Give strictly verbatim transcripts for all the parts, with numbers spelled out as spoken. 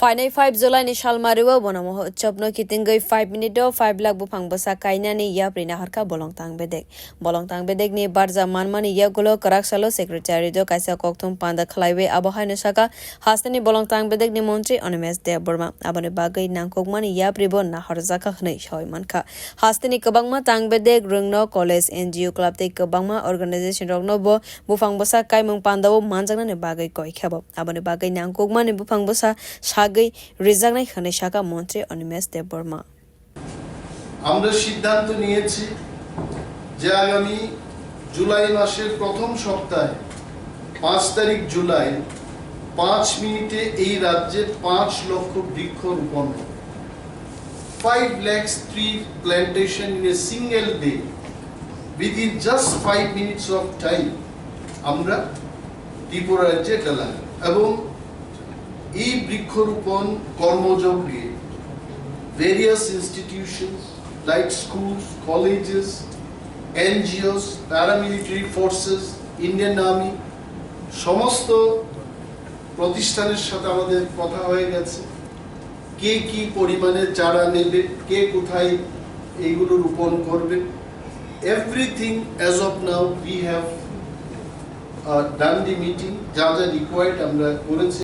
Painai five July ni salmario bono mohotsopno kitingwi five minute o five lakh buphang bwsa kainani yapri naharkha bolong tang bedek. Bolong tang bedekni barja manmani yagulo kwraksalo secretariat o kaisa kokthum panda khlaiwi abo haino saka hasteni bolong tang bedekni montri Animesh Debbarma. Aboni bagwi nangkukmani yapribo nahorjakha hwnwi sawi mankha. Hasteni kwbangma tang bedek rwngno college, N G O club tei kwbangma organization rokno bo buphang bwsa kaimung pandao manjaknani bagwi koi khe bo. Aboni bagwi nangkukmani buphang bwsa sagwi rijaknai hwnwi saka montri Animesh Debbarma. আমরা সিদ্ধান্ত নিয়েছি যে আগামী জুলাই মাসের প্রথম সপ্তাহে, পাঁচ তারিখ জুলাই, পাঁচ মিনিটে এই রাজ্যে পাঁচ লক্ষ বৃক্ষ রোপণ হবে। Five lakhs tree plantation in a single day, within just five minutes of time আমরা ত্রিপুরা রাজ্যে এটা লাগাবো। এবং এই বৃক্ষরোপণ কর্মযজ্ঞে various institutions like schools, colleges, N G Os, paramilitary forces, Indian Army, সমস্ত প্রতিষ্ঠানের সাথে আমাদের কথা হয়ে গেছে। কে কি পরিমাণে চারা নেবে, কে কোথায় এইগুলো রোপণ করবে, everything as of now we have uh, done the meeting, যা যা রিকোয়ার্ড আমরা করেছি।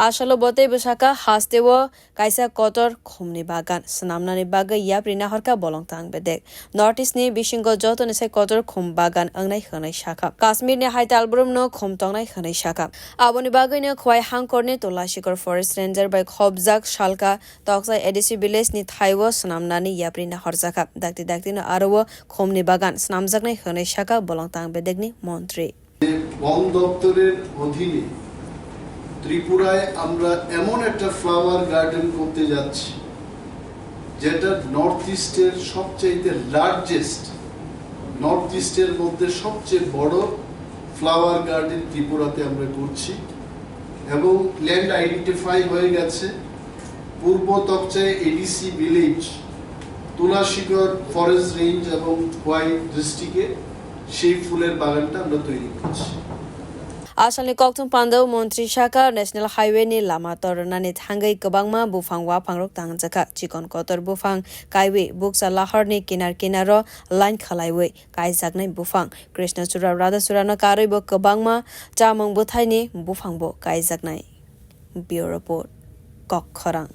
Asalo botei bwsaka hasteo kaisa kotor khumni bagan swnamnani bagwi yapri naharkha bolong tang bedek. North East ni bisingo jotoni sai kotor khum bagan wngnai hwnwi sakha. Kashmir ni hai talbrumno khum tongnai hwnwi sakha. Aboni bagwino Khwai Hangkorni Tulasikor Forest Ranger bai khopjak salka toksa A D C village ni thaio swnamnani yapri nahorjakha. Dakti daktino aro o khumni bagan swnamjaknai hwnwi sakha bolong tang bedekni montri. বন দপ্তরের অধীনে ত্রিপুরায় আমরা এমন একটা flower garden করতে যাচ্ছি, যেটা নর্থ ইস্টের সবচাইতে লার্জেস্ট, নর্থ ইস্টের মধ্যে সবচেয়ে বড় ফ্লাওয়ার গার্ডেন ত্রিপুরাতে আমরা করছি। এবং ল্যান্ড আইডেন্টিফাই হয়ে গেছে। পূর্ব তকচায় এডিসি ভিলেজ, তুলাশিকর ফরেস্ট রেঞ্জ এবং খোয়াই ডিস্ট্রিক্টে সেই ফুলের বাগানটা আমরা তৈরি করছি। Asalni kokthum pandao montri sakha National Highway ni lama tornani thangwi kwbangma buphang waphangrok tangjakha. Chikon kotor buphang kaiwi bukcha lahorni kinar kinaro line khlaiwi kaijaknai buphang Krishnachura Radhachurano karwibo kwbangma chamung bwthaini buphangbo kaijaknai. Bureau Report, Kokkhorang.